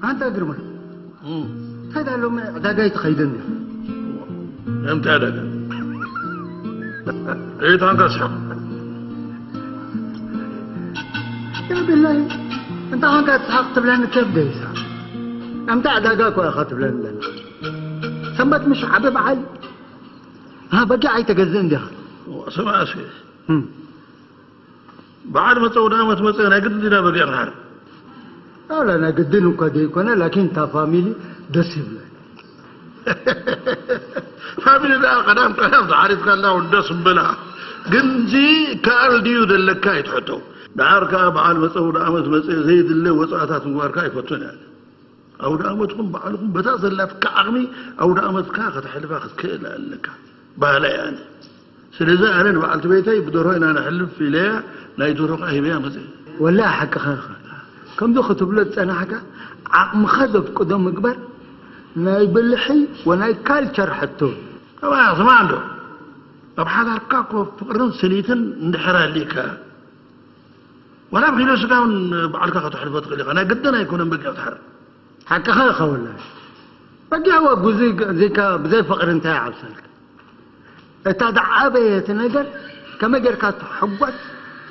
ኣንታ ግርማ እንታይ ዳሎ ዕዳጋ ይትኸይደን? እንታይ ዕዳጋ? ሬት ኣንካ ስሓቕ። ያ ብላይ እንታ ኾንካ ስሓቕ ትብለኒ ከብደ ይስሓቕ። ኣንታ ዕዳጋ እኮ ኢኻ ትብለኒ ዘላ። ሰንበት ምሽ ዓቢ በዓል። ها በጊዕ ኣይተገዝእን ዲኻ? ስማዕ እስኪ። በዓል መጸ ወደ ዓመት መጸ ናይ ግድን ዲና በጊዕ ክንሓርድ? ኣላ ናይ ግድን እኳ ዘይኮነ ላኪን እታ ፋሚሊ ደስ ይብለ። ፋሚሊ ደኣ ቀዳም ቀዳም ተሓሪድካ እንዳ እውን ደስ ምበላ። ግን እዚ ከኣል ድዩ ዘለካ ኣይትሕቶ። ደሓር ከኣ በዓል መጸ ወደ ዓመት መጸ ዘይድለ ወጻእታት ምግባርካ ኣይፈቱን እያ። ኣውደ ዓመትኩም በዓልኩም በታ ዘላትካ ዓቕሚ ኣውደ ዓመትካ ከተሕልፋ ክትክእል ኣለካ። ባህላይ ኣነ ስለዚ ኣነ ንበዓልቲ ቤተይ ብደርሆ ኢና ነሕልፍ ኢለያ ናይ ደርሆ ከዓ ሂበያ መፅእ። ወላ ሓቅኻ ኢኻ። ከምዚ ክትብሎ ዝፀናሕካ ዓቕምኻ ዘፍቅዶ ምግባር ናይ ብልሒ ወናይ ካልቸር ሕቶ። ስማ እንዶ ኣብ ሓዳርካ እኮ ፍቕርን ስኒትን እንድሕር ኣሊካ ዋላ ብኪሎ ስጋ እውን በዓልካ ከተሕልፎ ትኽእል ኢኻ። ናይ ግድን ኣይኮነን በጊዕ ትሓርድ። ሓቅኻ ኢኻ ወላሂ። በጊዕ ወጉዚ እዚካ ብዘይ ፍቕሪ እንታይ ይዓብሰልካ? እታ ዝዓበየት ነገር ከመይ ጌርካ ትሕጎስ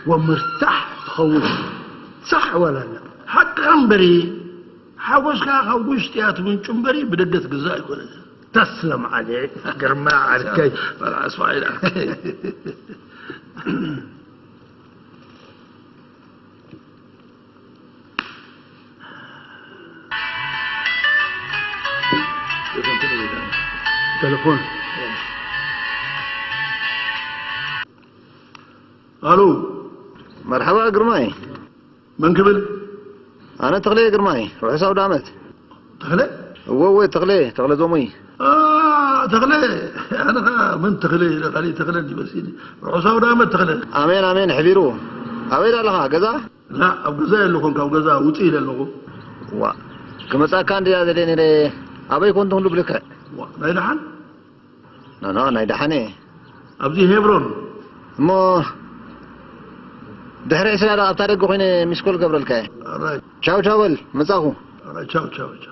ወምርታሕ ትኸውን። ሳሕ ወላ ላ? ሓቅኻ እምበሪ ሓጎስካ ካብ ውሽጢ እያ ትምንጩ እምበሪ ብደገ ትግዛእ ኣይኮነን። ተስለም ዓሊ ግርማ ዓርከይ። በላ እስማዒል ዓርከይ። ቴሌፎን። ኣሉ። መርሓባ ግርማይ። መን ክብል? ኣነ ተኽለ ግርማይ፣ ርሑስ ኣውደ ዓመት። ተኽለ? እወ እወ፣ ተኽለ፣ ተኽለ ዞሙይ። ኣ፣ ተኽለ፣ ኣነ ኸኣ መን ተኽለ ኢለ፣ ካሊእ ተኽለ እንዲ መሲኒ። ርሑስ ኣውደ ዓመት ተኽለ። ኣሜን ኣሜን፣ ሕቢሩ። ኣበይ ኣለኻ? ገዛ? ላ፣ ኣብ ገዛ የለኹን፣ ካብ ገዛ ውፅእ ኢለ ኣለኹ። ዋ፣ ክመጻካ እንድያ ዘለ ነይረ፣ ኣበይ ኮን ትህሉ ብልክዕ? ዋ፣ ናይ ደሓን? ኖ፣ ኖ፣ ናይ ደሓን እየ። ኣብዚ ሄብሮን። እሞ ድሕሪ ዕስራ ደኣ ኣብታ ደገ ኮይነ ሚስኮል ገብረልካ እየ። ኣራይ። ቻው፣ ቻው በል፣ መጻኹ። ኣራይ፣ ቻው፣ ቻው፣ ቻው።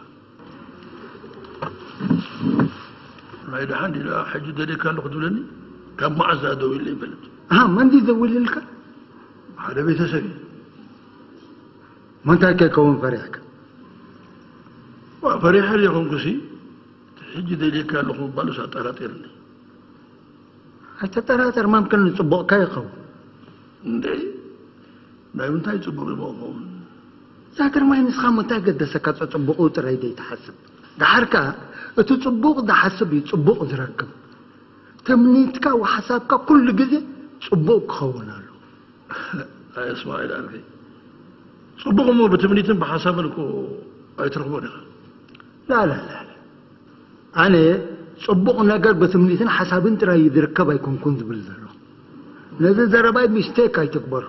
ናይ ደሓን ዲላ ሕጂ ደልየካ ኣለኹ ትብለኒ? ካብ መዓዝ ደኣ ደዊለ ይፈልጥ? ኣሃ፣ መን ድዩ ደዊልልካ? ሓደ ቤተሰብ እዩ። ምንታይ ከይከውን ፈሪሕካ? ዋ፣ ፈሪሐ ዘይኮንኩሲ፣ ሕጂ ደልየካ ኣለኹ ምባሉስ ኣጠራጢርኒ። ኣይተጠራጠር፣ መምክን ንጽቡቕካ ይኸውን። እንዴ፣ ናይ ምንታይ ጽቡቕ ይሞ ይኸውን? ያ ግርማይ፣ ንስኻ ምንታይ ገደሰካ? ጽጽቡቑ ጥራይ ደይ ትሓስብ። ደሓር ከኣ እቲ ጽቡቕ ዝሓስብ እዩ ጽቡቕ ዝረክብ። ትምኒትካ ወሓሳብካ ኩሉ ግዜ ጽቡቕ ክኸውን ኣለዎ። ኣይ እስማዒል ዓርከይ፣ ጽቡቕ እሞ ብትምኒትን ብሓሳብን እኮ ኣይትረኽቦን ኢኻ። ላ፣ ላ፣ ላ፣ ላ። ኣነ ጽቡቕ ነገር ብትምኒትን ሓሳብን ጥራይ እዩ ዝርከብ ኣይኮንኩን ዝብል ዘለኹ። ነዚ ዘረባይ ሚስቴክ ኣይትግበሮ።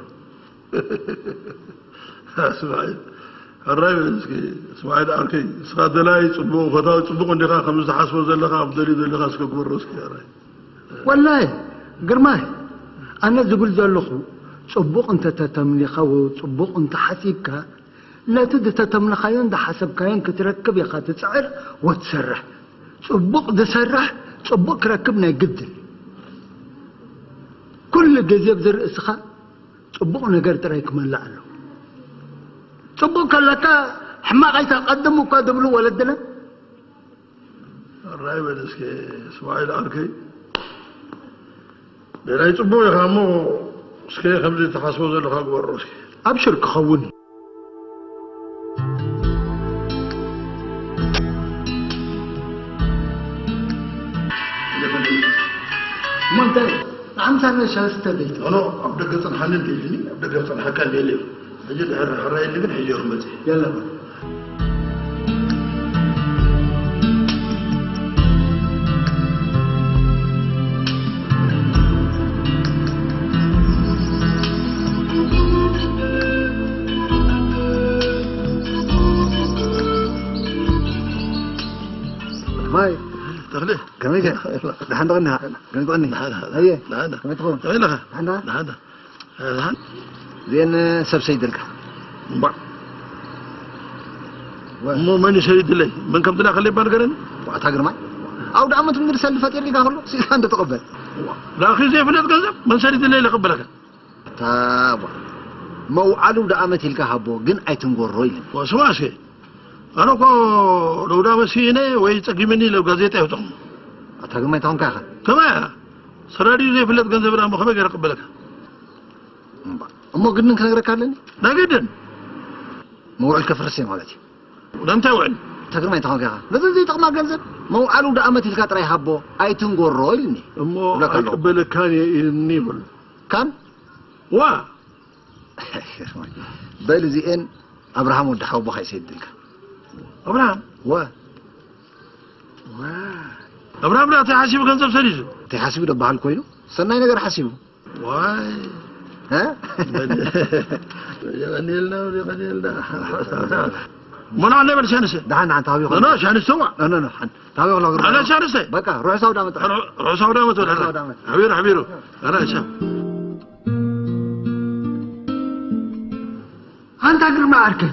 እስማዒል፣ ሕራይ በል እስኪ። እስማዒል ዓርከይ፣ ንስኻ ደላይ ጽቡቕ፣ ፈታዊ ጽቡቕ እንዲኻ፣ ከምዚ ትሓስቦ ዘለኻ፣ ኣብ ደልዩ ዘለኻ እስከ ግበሮ እስኪ፣ ሕራይ። ወላሂ፣ ግርማይ፣ ኣነ ዝብል ዘለኹ፣ ጽቡቕ እንተ ተተምኒኻ ወይ ጽቡቕ እንተ ሓሲብካ፣ ነቲ ዝተተምነኻዮን ዝሓሰብካዮን ክትረክብ ኢኻ ትጽዕር ወትሰርሕ። ጽቡቕ ዝሰርሕ፣ ጽቡቕ ክረክብ ናይ ግድን። ኩሉ ግዜ ኣብዚ ርእስኻ ጽቡቕ ነገር ጥራይ ክመልእ ኣለዎ። ጽቡቕ ከለካ ሕማቕ ኣይተቐድም እኳ ዝብሉ ወለድና። ሕራይ በል እስከ እስማዒል ዓርከይ። ደላይ ጽቡቕ ኢኻ እሞ እስከ ከምዚ ትሓስቦ ዘለኻ ግበሮ እስከ። ኣብሽር ክኸውን እዩ። እሞ እንታይ ንዓምሳና ሻስተ ቤት? ኖ፣ ኣብ ደገ ጽንሓኒ እንተ ኢልኒ፣ ኣብ ደገ ክጸንሓካ እንደ የለ እዩ። ሕጂ ድሕሪ ሕራይ ኢልኒ ግን ሕጂ ክመጽእ እየ። የለ። ማይ ተኽለ። ከመይ ከ? ደሓን ደቕኒ? ከመይ ትቕኒ? ደሓን፣ ደሓን። ኣየ። ደሓን፣ ደሓን። ከመይ ትኸውን? ከመይ ኣለኻ? ደሓን ደኣ? ደሓን፣ ደሓን። ደሓን። እዚአን ሰብ ሰይደልካ። እምባዕ። እሞ መን እዩ ሰሊጥለይ? መን ከም ዝላከለይ እባ ንገረኒ። ኣታ ግርማይ፣ ኣውደ ዓመት ምድሪ ሰልዲ ፈጢርልካ ከሎ ስኢልካ እንዶ ተቐበል። ላኪ ዘይፍለጥ ገንዘብ መን ሰሊጥለይ ኢለ ክበለካ? ታባ መውዓሊ ኣውደ ዓመት ኢልካ ሃቦ፣ ግን ኣይትንጎሮ ኢልኒ። ስማ እስከ፣ ኣነ እኮ ለውዳ መሲነ ወይ ጸጊመኒ ኢለ ጋዜጣ ይውጥቕ። ኣታ ግርማይ እንታይ ኾንካ ኢኻ? ከመይ እያ? ሰራዲኡ ዘይፍለጥ ገንዘብ ደኣ እሞ ከመይ ገይረ ክቕበለካ? እምባ፣ እሞ ግድን ክነግረካ ኣለኒ። ናይ ግድን? መውዕል ከፍርስ እየ ማለት እዩ። ወደ እንታይ ውዕል? ኣታ ግርማይ እንታይ ኾንካ ኢኻ? ነዘን ዘይጠቕማ ገንዘብ መውዓሊ ኣውደ ዓመት ኢልካ ጥራይ ሃቦ፣ ኣይትንጎሮ ኢልኒ። እሞ እብለካ ኣለኹ። ኣይቅበለካን እየ ኢልኒ ይበሉ። ካን? ዋ! በል እዚኤን ኣብርሃም ወዲ ሓውቦኻ ይሰድልካ። ኣብርሃም? ወ። ዋ! ኣብርሃም ደኣ እንታይ ሓሲቡ ገንዘብ ሰሊሱ? እንታይ ሓሲቡ ደበሃል ኮይኑ? ሰናይ ነገር ሓሲቡ። ዋይ! እ? የቐንየልና፣ የቐንየልና። ሞና ኣለይ በል ሻንሰ። ደሓን፣ ደሓን፣ ታቢኹ። ኖ፣ ኖ፣ ሻንሰ ዋ። ኖ፣ ኖ፣ ኖ፣ ሓን-፣ ታቢኹ ሎ፣ ኣነ ሻንሰ። በቃ፣ ርሑስ ኣውደ ዓመት። ርሑስ ኣውደ ዓመት ወለላ። ርሑስ ኣውደ ዓመት። ሓቢሩ፣ ሓቢሩ። ኣነ ሻ- ኣንታ ግርማ ዓርከይ፣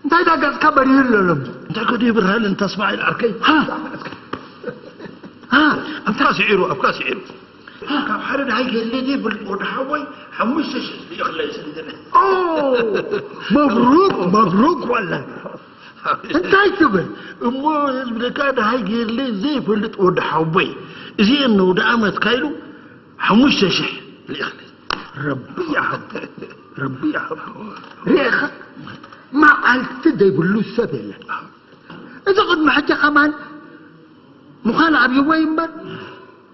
እንታይ ዳጋጽካ በሪሁ ኣሎ ሎሚ? እንታይ ከ ደይብርሃል እንታ እስማዒል ዓርከይ? ሃ? ሃ? ኣብካ ስዒሩ፣ ኣብካ ስዒሩ። ካብ ሓደ ደሃይ ገለ ዘይብል ወዲ ሓወይ ሓሙሽተ ሽሕ ልኢኽለይ ስለ ዝብል። ኦ፣ መብሩክ፣ መብሩክ ወላሂ። እንታይ ትብል? እሞ ዝብለካ ደሃይ ገለ ዘይፈልጥ ወዲ ሓወይ። እዚኤን ንውዲ ዓመት ካይሉ ሓሙሽተ ሽሕ ልኢኽለይ። ረቢ ይሃቦ፣ ረቢ ይሃቦ። ርኢኻ፣ መዓልቲ ዘይብሉ ሰብ የለን። እዚ ቅድሚ ሕጂ ከማን ምዃን ኣብይዎ እምበር፣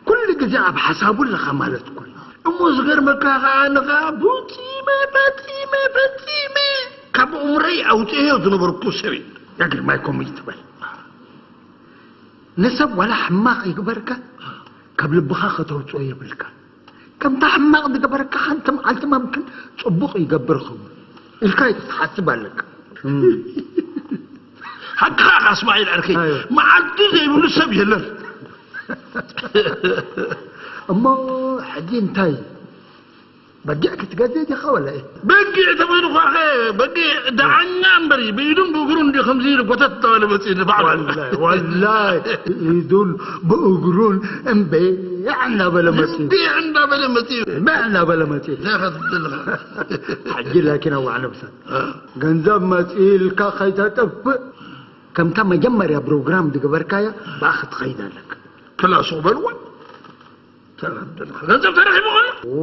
ኩሉ ግዜ ኣብ ሓሳቡ ኣለኻ ማለት እኮ እዩ። እሞ ዝገርመካ ኸዓ፣ ኣነ ኸዓ ፈጺመ፣ ፈጺመ፣ ፈጺመ ካብ ኣእምሮይ ኣውፅኤዮ ዝነበርኩ ሰብ እዩ። ያ ግርማይ ከምኡ ይትበል። ንሰብ ዋላ ሕማቕ ይግበርካ፣ ካብ ልብኻ ከተውፅኦ የብልካ። ከምታ ሕማቕ ዝገበረካ ሓንቲ መዓልቲ መምክን ጽቡቕ ይገብር ኸውን ኢልካ ትሓስብ ኣለካ። ሓቅኻ ኢኻ እስማዒል ዓርከይ፣ ኣይወ። መዓልቲ ዘይብሉ ሰብ የለን። እሞ ሕጂ እንታይ? በጊዕ ክትገዝእ ዲኻ ወላ? በጊዕ ተባሂሉ ኳኸ፣ በጊዕ ደዓኛ እምበር እዩ። ብኢዱን ብእግሩን እንዲዩ ከምዚ ኢሉ ጎተት እናበለ መፂኡ ንባዕሉ። ወላሂ፣ ወላሂ፣ ብኢዱን ብእግሩን እምቤዕ እናበለ መፂኡ። እምቤዕ እናበለ መፂኡ። እምቤዕ እናበለ መፂኡ። እንታይ ኢኻ ትብል ዘለኻ? ሕጂ ላኪን ኣዋዕ ነብሳ። እ። ገንዘብ መፂኡ ኢልካ ከይተጥፍእ፣ ከምታ መጀመርያ ፕሮግራም ዝገበርካያ ብኣ ክትኸይድ ኣለካ። ክላ ሱቕ በልዋ። ተረድእኻ? ገንዘብ ተረኺቡ ኸሎ? ኦ።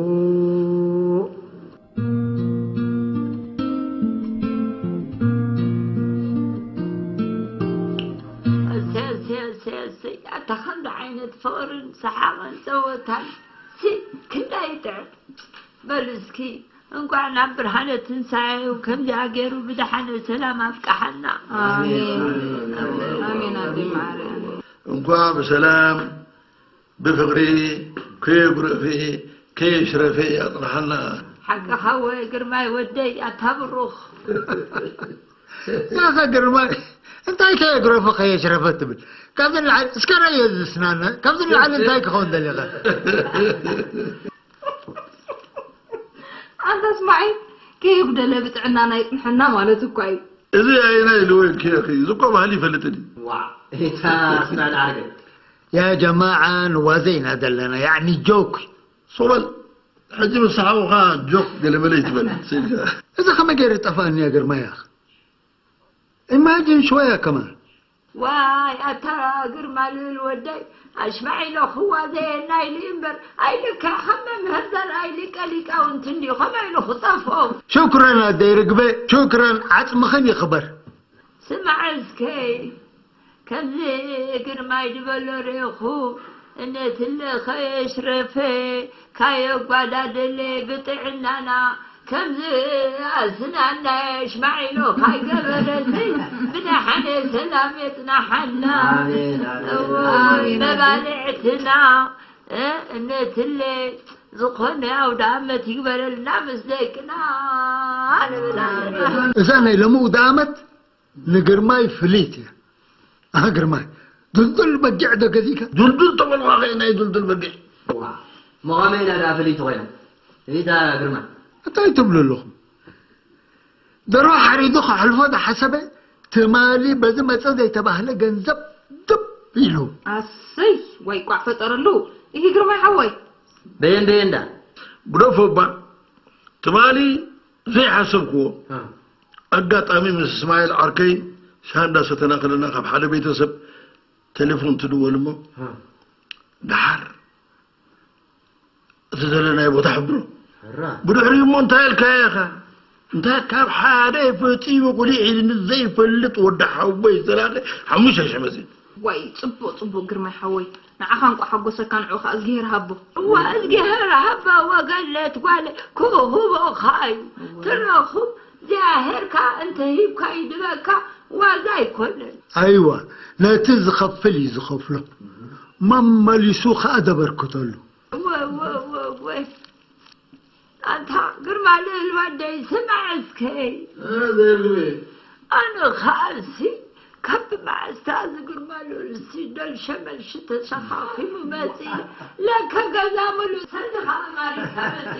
እሰይ፣ እሰይ፣ እሰይ፣ እሰይ። ኣታ ከምዚ ዓይነት ፍቕርን ሰሓቕን ጸወታን ሲ ክንደይ ይጥዕም። በሉ እስኪ እንቋዕ ናብ ብርሃነ ትንሳኤኡ ከምዚኣ ገይሩ ብደሓን ብሰላም ኣብቅሓና። ኣሜን። ኣሜን፣ ኣሜን፣ ኣሜን፣ ኣሜን። ኣሜን፣ ኣሜን፣ ኣሜን። እንኳዕ ብሰላም ብፍቕሪ ከየጉረፈ ከየሽረፈ ያጽንሓና። ሓቅኻ ወ ግርማይ ወደይ ኣታ ብሩኽ። ያኸ ግርማይ፣ እንታይ ከየጉረፈ ከየሽረፈ ትብል? ካብዚ ንላዕሊ፣ እስከ ረዮ ዝስናና፣ ካብዚ ንላዕሊ እንታይ ክኸውን ደሊኻ? ኣንታ እስማዒል፣ ከየጉደለ ብጥዕናና ይጽንሐና ማለት እኳ እዩ። እዚ ኣየናይ ልወይን ከየኺ፣ እዚ እኮ ባህሊ ይፈልጥን እዩ። ዋ፣ እታ እስማዒል ዓርከይ። ያ ጀማዓ ንዋዘ ኢና ዘለና፣ ያዕኒ ጆክ። ሶበል፣ ሕጂ ምስ ሰሓቑኻ ጆክ ገለመለ ይትበል፣ ስኢልካ። እዛ ከመይ ገይረ ጠፋእኒ ያ ግርማይ ያኽ? ኢማጂን ሽወያ ከማን። ዋይ፣ ኣታ ግርማ ልብል ወደይ፣ ኣሽማዒሎ ክዋዘየና ኢሉ እምበር፣ ኣይልክዕ ከም መምህር ዘርኣይ ሊቀ ሊቃውንቲ እንድዩ፣ ከመይ ኢሉ ክጠፍኦም? ሽክረን ኣደይ ርግበ፣ ሽክረን፣ ዓጽምኽን ይኽበር። ስማዕ እስከ፣ ከምዚ ግርማይ ዝበሎ ርኢኹ፣ እነትለ ከየሽረፈ፣ ካየጓዳደለ ብጥዕናና፣ ከምዚ ኣስናናየ ሽማዒሎ ካይገበረሲ፣ ብደሓነ ሰላም የጽናሓና። ኣሜን፣ ኣሜን፣ እዎ፣ ኣሜን። መባልዕትና፣ እ፣ እነትለ ዝኾነ ኣውደ ኣመት ይግበረልና ምስ ደቅና፣ ንብል ኣለና። እዛ ናይ ሎሚ ኣውደ ኣመት ንግርማይ ፍልይቲ እያ። ኣህ፣ ግርማይ፣ ዱልዱል በጊዕ ዶ ገዚእካ? ዱልዱል ተበልዋ ኸ ናይ ዱልዱል በጊዕ። ዋ፣ መቐመ ኢና ደኣ ፍልይቲ ኮይና። እታ ግርማይ። እንታይ ትብሉ ኣለኹም? ደርሆ ሓሪዱ ከሕልፎ ዝሓሰበ ትማሊ በዚ መጸ ዘይተባህለ ገንዘብ ድብ ኢሉ። ኣሰይ፣ ወይ ቋዕ ፈጠረሉ። ይህ ግርማይ ሓወይ። በየን በየን ዳ? ግደፎ እባ፣ ትማሊ ዘይሓሰብክዎ ኣጋጣሚ ምስ እስማኤል ዓርከይ ሻሂ እንዳሰተና ከለና ካብ ሓደ ቤተሰብ ቴሌፎን ትድወል እሞ፣ ደሓር እቲ ዘለናዮ ቦታ ሕብሮ። ብድሕሪኡ እሞ እንታይ ኢልካዮ ኢኻ? እንታይ ካብ ሓደ ፈጺሙ ቁሊሕ ኢሉ ንዘይፈልጥ ወዲ ሓወይ ዝተላኸ ሓሙሽተ ሽሕ መጺኡ። ዋይ፣ ጽቡቕ፣ ጽቡቕ ግርማይ ሓወይ። ንዓኻ እንቋዕ ሓጎሰካ፣ ንዕኡ ኸኣ እዝግሄር ሃቦ። እዋ እዝግሄር ሃባ ወገለት ጓል ክህቦኻ እዩ። ትረኽብ እግዚኣብሄርካ እንተ ሂብካ ይድበካ ዋዛ ኣይኮነን። ኣይዋ፣ ነቲ ዝኸፍል እዩ ዝኸፍሎ። መመሊሱ ኸኣ ዘበርክተሉ። እወ፣ እወ፣ እወ፣ እወ። ኣንታ ግርማ ልእል ወደይ ስማዕ እስከ። እ፣ ዘርግቤ። ኣነ ኸኣሲ ካብ መዓስታ እዚ ግርማ ልኡልሲ ደልሸ መልሺ ተሰኻኺሙ መጺ ለከ ገዛ ሙሉእ ሰድኻ ኣማሪካ መጺ።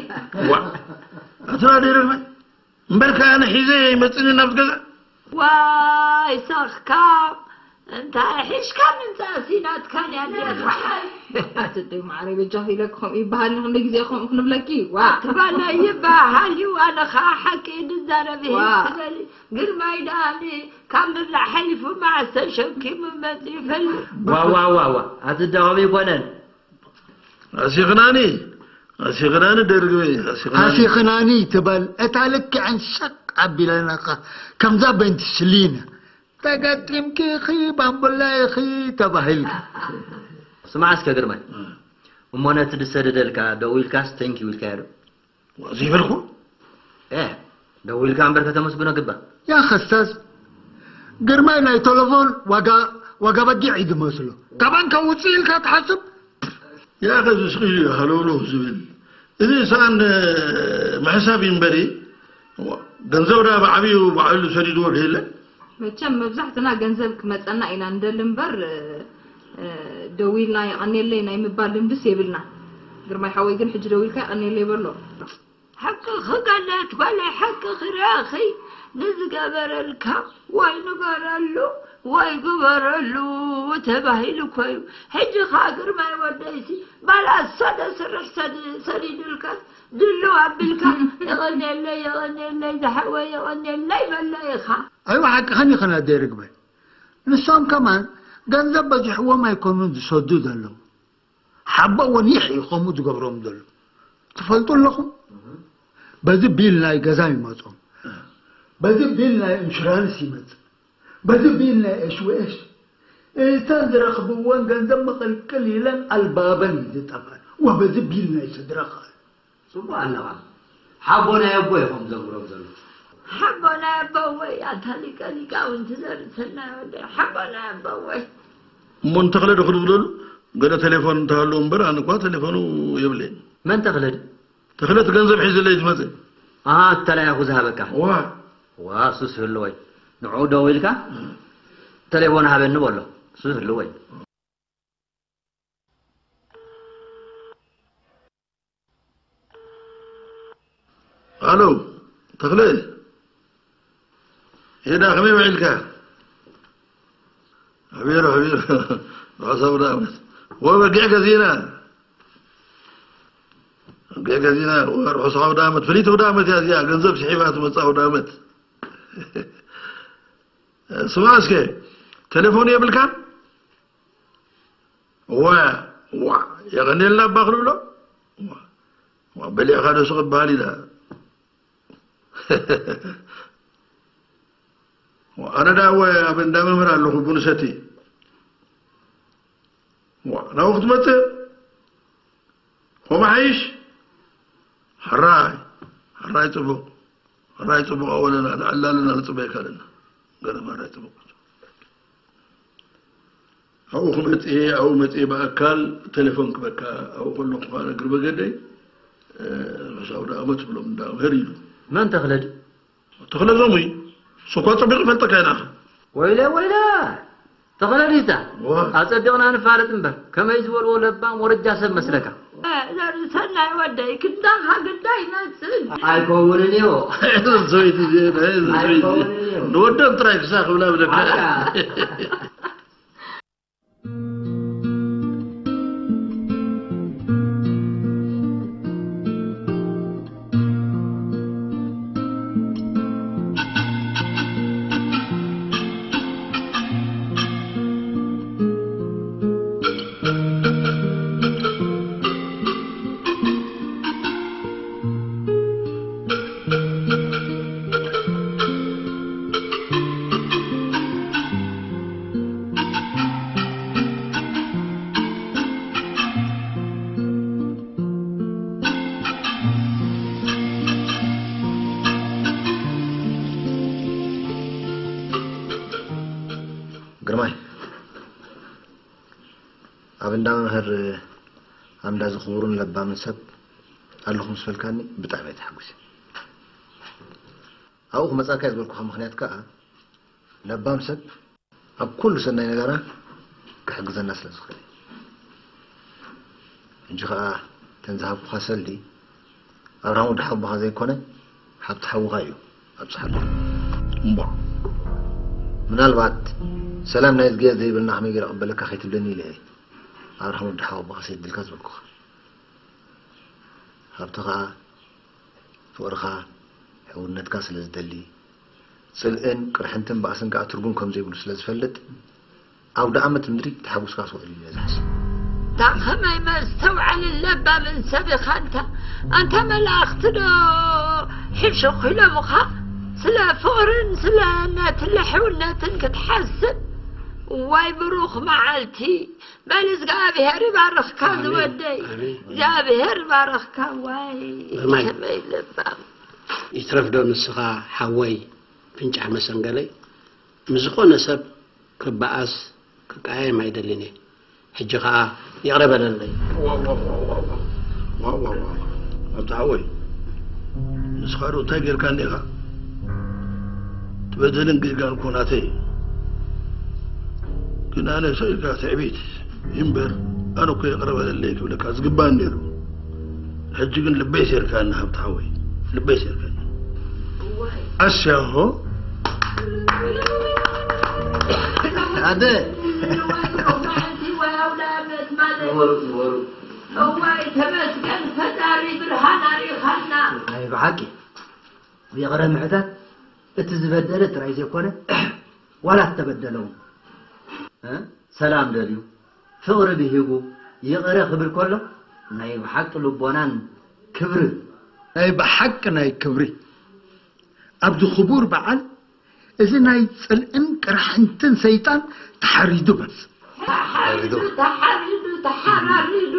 ዋ፣ ኣቶ ናደይ ረግበ፣ እምበርከ ኣነ ሒዘ ይመጽኒ ናብዚ ገዛ። ዋይ ሰኽካ እንታይ ሒሽካ ምምጻእሲ ናትካን እያ እንዲያትካ። ኣቲ ደይ ማዕረ በጃኺ ኢለኪ ከምኡ ይበሃል ንክንደይ ግዜ ከምኡ ክንብለኪ ዋ። ትበለ ይበሃል እዩ ኣነ ኸዓ ሓቂ ድዛረብ ዋ። ትበሊ ግርማይ ደኣኒ ካብ ምብላዕ ሓሊፉ መዓስ ተሸኪሙ መፂኡ ይፈልጥ። ዋ ዋ ዋ ዋ ኣቲ ደኸም ይኮነን ኣሲኽናኒ ኣሲኽናኒ ደርግበይ ኣሲኽናኒ ኣሲኽናኒ ትበል እታ ልክዕን ሸቅ ኣቢለናኻ ከምዛ በንትስሊን ተገጢምኪ ኢኺ ባምቡላ ኢኺ ተባሂልኪ። ስማዕ እስከ ግርማይ እሞ ነቲ ዝሰደደልካ ደዊልካስ ቴንኪው ኢልካዮ ዶ? ዘይበልኩ ኤ ደዊልካ እምበር ከተመስግኖ ግባእ። ያ ኸስታዝ ግርማይ ናይ ተለፎን ዋጋ ዋጋ በጊዕ እዩ ዝመስሎ። ካባንካ ውፅእ ኢልካ ትሓስብ? ያ ኸዚ ስቕ ኢሉ እዩ ሃለውለው ዝብል። እዚ ሰኣን ምሕሳብ እዩ እምበሪ ገንዘብ ዳ ብዓብዩ ባዕሉ ሰዲድዎ ዶ የለን? መቸም መብዛሕትና ገንዘብ ክመፀና ኢና ንደሊ እምበር ደዊልና የቐንየለይ ናይ ምባል ልምድስ የብልና። ግርማይ ሓወይ ግን ሕጂ ደዊልካ የቐንየለይ በሎ። ሓቅኺ ገነት ጓለይ ሓቅኺ ርኣኺ ንዝገበረልካ ወይ ንገረሉ ወይ ግበረሉ ተባሂሉ እኮ እዩ። ሕጂ ኸዓ ግርማይ ወደይሲ ባላ ሰደ ስርሕ ሰዲዱልካ ድልው ኣቢልካ የቐንየለይ የቐንየለይ ዝሓወይ የቐንየለይ በሎ ኢኻ። ኣይዋ ሓቅኽን ኢኽን ኣደይ ርግበይ። ንሶም ከማን ገንዘብ በዚሕዎም ኣይኮኑን ዝሰዱ ዘለዉ። ሓቦ እውን ይሕ እዩ ከምኡ ዝገብሮም ዘሎ። ትፈልጡ ኣለኹም? በዚ ቢል ናይ ገዛ ይመጾም። በዚ ቢል ናይ ኢንሹራንስ ይመጽእ። በዚ ቢል ናይ ኤሽወኤሽ እተን ዝረኽብወን ገንዘብ ምቕልቅል ኢለን ኣልባበን እዩ ዝጠፍኣን። ወበዚ ቢል ናይ ስድራ ኸኣል። ጽቡቕ ኣለኻ። ሓቦ ናይ ኣቦ ኢኹም ዘንብሮም ዘሎ። ሓቦ ናይ ኣቦ ወይ ኣታ ሊቀ ሊቃውንቲ ዘርእሰናይ ወደይ ሓቦ ናይ ኣቦ ወይ። እሞ ንተኽለ ዶ ክድውለሉ? ገለ ቴሌፎን እንተሃለዎ እምበር ኣነ እኳ ቴሌፎኑ የብለይን። መን ተኽለ ድዩ? ተኽለ እቲ ገንዘብ ሒዝለይ ትመጽእ። ኣሃ እቲ ተላኢኹ ዝሃበካ። እዋ። እዋ እሱስ ህልወይ። ንዕኡ ደዊልካ ተሌፎን ሃበኒ በሎ። እሱስ ህልወይ። ኣሎ ተኽለ ሄዳ ከመይ ውዒልካ? ሕቢሩ ሕቢሩ ርሑስ ኣውደ ዓመት። ወበጊዕ ገዚእና በጊዕ ገዚእና። ርሑስ ኣውደ ዓመት። ፍልይቲ ኣውደ ዓመት እያ እዚኣ። ገንዘብ ስሒባ ትመጽእ ኣውደ ዓመት። ስማዕ እስከ ተሌፎን የብልካን? ዋ ዋ የቐንየልና እባ ክንብሎ ዋ በሊዕኻ ዶ ስቕ በሃል ኢላ ኣነ ዳ እወ ኣብ እንዳ መምህር ኣለኹ ቡን ሰቲ ናብኡ ክትመፅእ ከምኡ ሓይሽ ሕራይ ሕራይ ፅቡቕ ሕራይ ፅቡቕ ኣወለና ንዕላ ኣለና ንፅበየካ ኣለና ገረማ ሕራይ ፅቡቕ ኣብኡ ክመፅእ ኣብኡ መፅእ ብኣካል ቴሌፎን ክበካ ኣብኡ ከለኩ ከዓ እግሪ በገደይ ርሑስ ኣውደ ዓመት ብሎም እንዳ መምህር ኢሉ መን ተኽለ ድዩ ተኽለ ዞሙይ እሱ እኳ ፀቢቑ ይፈልጠካ ኢና ወይለ ወይለ ተኸለዲታ፣ ኣጸቢቕና ንፋለጥ እምበር፣ ከመይ ዝበልዎ ለባም ወረጃ ሰብ መስለካ? ዘርሰናይ ወደይ ክንዳኻ ግዳ ይመስል። ኣይከውንን እዩ። ሰበይቲ እዚአ፣ ሰበይቲ እዚአ። ኣይከውንን እዩ። ንወዶም ጥራይ ክሳ ክብላ ብለካ። ኣካ። ግርማይ፣ ኣብ እንዳ መምህር ኣምዳ ዝኽቡርን ለባምን ሰብ ኣለኹ ምስ በልካኒ ብጣዕሚ እየ ተሓጒሰ። ኣብኡ ክመጻካ እየ ዝበልኩኻ ምኽንያት ከኣ ለባም ሰብ ኣብ ኩሉ ሰናይ ነገራ ክሕግዘና ስለ ዝኽእል እዩ። ሕጂ ኸኣ እተን ዝሃብኩኻ ሰልዲ ኣብርሃም ወዲ ሓቦኻ ዘይኮነ፣ ሓብቲ ሓውኻ እዩ ኣብጽሓሉ። እምቧ። ምናልባት ሰላም ናይ እዝግሄር ዘይብልና ከመይ ገይረ እቕበለካ ከይትብለኒ ኢለ እየ ኣብርሃም ወዲ ሓቦኻ ሰዲድልካ ዝበልኩኻ። ሃብቲ ኸኣ ፍቕርኻ፣ ሕውነትካ ስለ ዝደሊ፣ ጽልእን ቅርሕንትን ባእስን ከኣ ትርጉም ከም ዘይብሉ ስለ ዝፈልጥ፣ ኣውደ ኣመት ምድሪ ተሓጉስካ ክትውዕል ኢሉ እየ ዝሓስብ። እታ ኸመይ መስተውዓልን ለባምን ሰብ ኢኻ ኣንታ? ኣንታ መላእኽቲ ዶ ሕሹኽ ኢሎምኻ? ስለ ፍቕርን ስለ እምነትን ሕውነትን ክትሓስብ? ዋይ ብሩኽ መዓልቲ! በል እግዚኣብሔር ይባርኽካ ኣሜን፣ ዝወደይ። ኣሜን። እግዚኣብሔር ይባርኽካ። ዋይ ግርማይ። ከመይ ለባም። ይትረፍ ዶ ንስኻ ሓወይ ፍንጫሕ መሰንገለይ? ምስ ዝኾነ ሰብ ክበኣስ ክቀያየም ኣይደልን እየ። ሕጂ ኸኣ ይቕረ በለለይ። ዋው፣ ዋው፣ ዋው። ኣብቲ ሓወይ፣ ንስኻ ዶ እንታይ ጌርካኒ ኢኻ? ትበደልን ጌጋን እኮ ናተይ እዩ። ግን ኣነ ሰው ኢልካ ትዕቢት እምበር፣ ኣነ እኮ ይቕረ በለለይ ክብለካ ዝግባእ ነይሩ። ሕጂ ግን ልበይ ሴርካኒ ሃብቲ ሓወይ፣ ልበይ ሴርካኒ። ኣስያሆ። ኣደ። እዋይ ተመስገን ፈጣሪ ብርሃን ኣሪኻና። ናይ ብሓቂ ይቕረ ምሕታት እቲ ዝበደለ ጥራይ ዘይኮነ ዋላ ዝተበደለ እውን እ ሰላም ደልዩ ፍቕሪ ብሂጉ ይቕረ ክብል ከሎ ናይ ብሓቂ ልቦናን ክብሪ ናይ ብሓቂ ናይ ክብሪ ኣብዚ ክቡር በዓል እዚ ናይ ጽልእን ቅርሕንትን ሰይጣን ተሓሪዱ በል። ተሓሪዱ፣ ተሓሪዱ፣ ተሓራሪዱ፣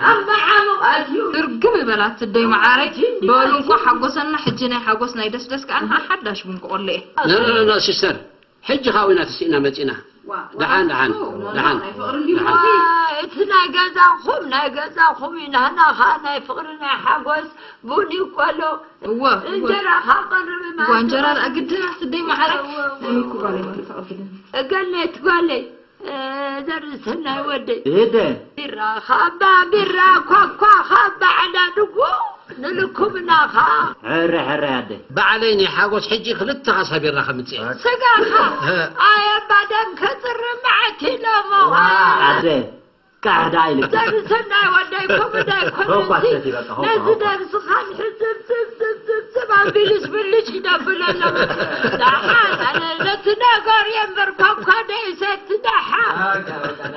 ኣብ መዓሙቕ ኣትዩ። እርግም በላት ስደይ መዓረይ። በሉ እንኳ ሓጎሰና፣ ሕጂ ናይ ሓጎስ ናይ ደስደስ ከኣ ንዓ ሓዳሽ ቡን ክቆለ እየ። ኖ፣ ኖ፣ ኖ፣ ኖ፣ ሲስተር፣ ሕጂ ካብ ኢና ተሲእና መጺና። ዋ፣ ዋ፣ ደሓን፣ ደሓን፣ ኖ፣ ኖ፣ ደሓን፣ ናይ ፍቕሪ እንዲሞ፣ ደሓን። እቲ ናይ ገዛኹም፣ ናይ ገዛኹም እዩ፣ ናህና ኸኣ ናይ ፍቕሪ ናይ ሓጎስ ቡን እዩ ቆሎ። እወ፣ እወ። እንጀራ ካብ ቀርብ እዋ፣ እንጀራ ማለት ደኣ ግድን ኣስደይ መዓረይ። እወ፣ እወ፣ ናይ ምኩ እወ። ጓለይ ማለት ኣቕብልን። እገነት ጓለይ፣ እ፣ ዘርእሰናይ ወደይ። እደ። ቢራ ኻባ፣ ቢራ ኳኳ ኻባ፣ ዓዳድጉ ንልኩምና ኻ። ሕረ፣ ሕረ ኣደ። ባዕለይ ናይ ሓጎስ ሕጂ ክልተ ካሳ ቢራ ከምጽእ እየ። ስጋኻ፣ እ። ኣየ ባደም ከጽሪ መዓት ኢሎሞ። ዋ፣ ኣደ። ቃሕ ደኣ ኢልካ። ዘርእሰናይ ወደይ፣ ከምኡ ዶ ኣይኮነን? ሆኳ እቲ ሰቲ በቃ፣ ሆኳ፣ ነዚ ሆኳ። ደርስኻን ሕዝብ፣ ዝብ፣ ዝብ፣ ዝብ፣ ዝብ ኣቢሉስ ብልጭ ይደብል ኣሎ። ደሓን፣ ኣነ ነቲ ነገር እየ እምበር፣ ኳኳ ዶ ይሰቲ ደሓን። በቃ፣ በቃ።